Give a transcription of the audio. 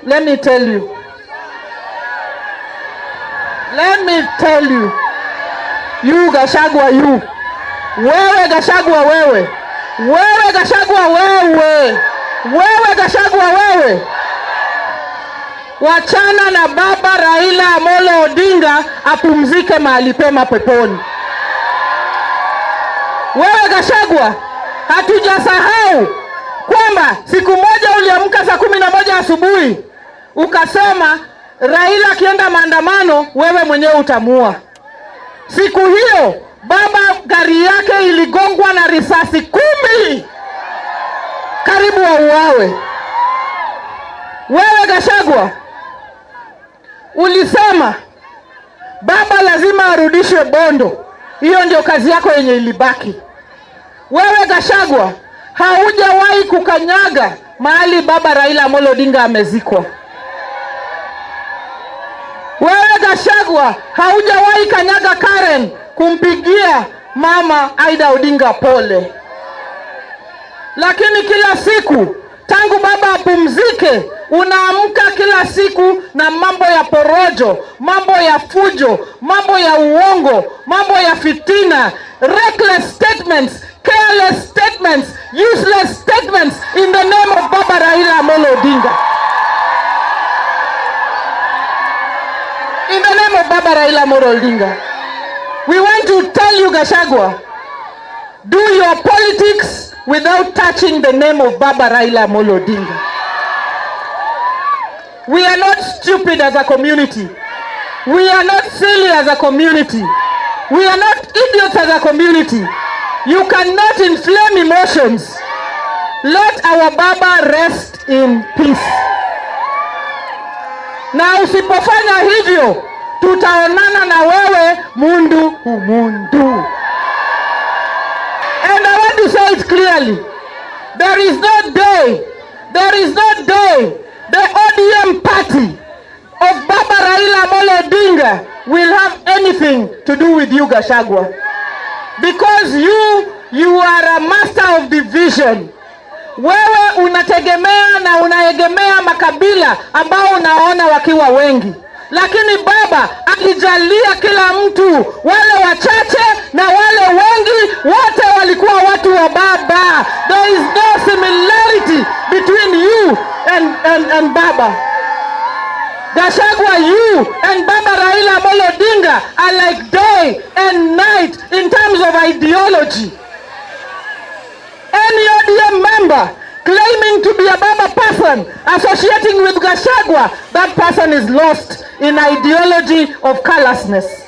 Let me tell you. Let me tell you. You Gachagua, you. Wewe Gachagua, wewe. Wewe Gachagua, wewe. Wewe Gachagua, wewe. Wachana na baba Raila Amolo Odinga apumzike mahali pema peponi. Wewe Gachagua, hatujasahau kwamba siku moja uliamka saa 11 asubuhi ukasema Raila akienda maandamano wewe mwenyewe utamuua. Siku hiyo baba gari yake iligongwa na risasi 10, karibu wauawe. Wewe Gachagua ulisema baba lazima arudishwe Bondo. Hiyo ndio kazi yako yenye ilibaki. Wewe Gachagua haujawahi kukanyaga mahali baba Raila Amolo Odinga amezikwa. Wewe Gachagua haujawahi kanyaga Karen kumpigia mama Aida Odinga pole. Lakini kila siku tangu baba apumzike, unaamka kila siku na mambo ya porojo, mambo ya fujo, mambo ya uongo, mambo ya fitina, reckless statements, careless statements, useless statements in the name of Baba Raila Amolo Odinga. In the name of Baba Raila Amolo Odinga. We want to tell you, Gachagua, do your politics without touching the name of Baba Raila Amolo Odinga. We are not stupid as a community. We are not silly as a community. We are not idiots as a community. You cannot inflame emotions. Let our Baba rest in peace. Na usipofanya hivyo, tutaonana na wewe mundu humundu. And I want to say it clearly. There is no day, there is no day the ODM party of Baba Raila Amolo Odinga will have anything to do with you, Gachagua. Because you are a master of division. Wewe unategemea na unaegemea makabila ambao unaona wakiwa wengi, lakini baba alijalia kila mtu, wale wachache na wale wengi, wote walikuwa watu wa baba. There is no similarity between you and Baba. Gachagua, you and Baba Raila Amolo Odinga are like day and night in terms of ideology. Any ODM member claiming to be a Baba person, associating with Gachagua, that person is lost in ideology of callousness.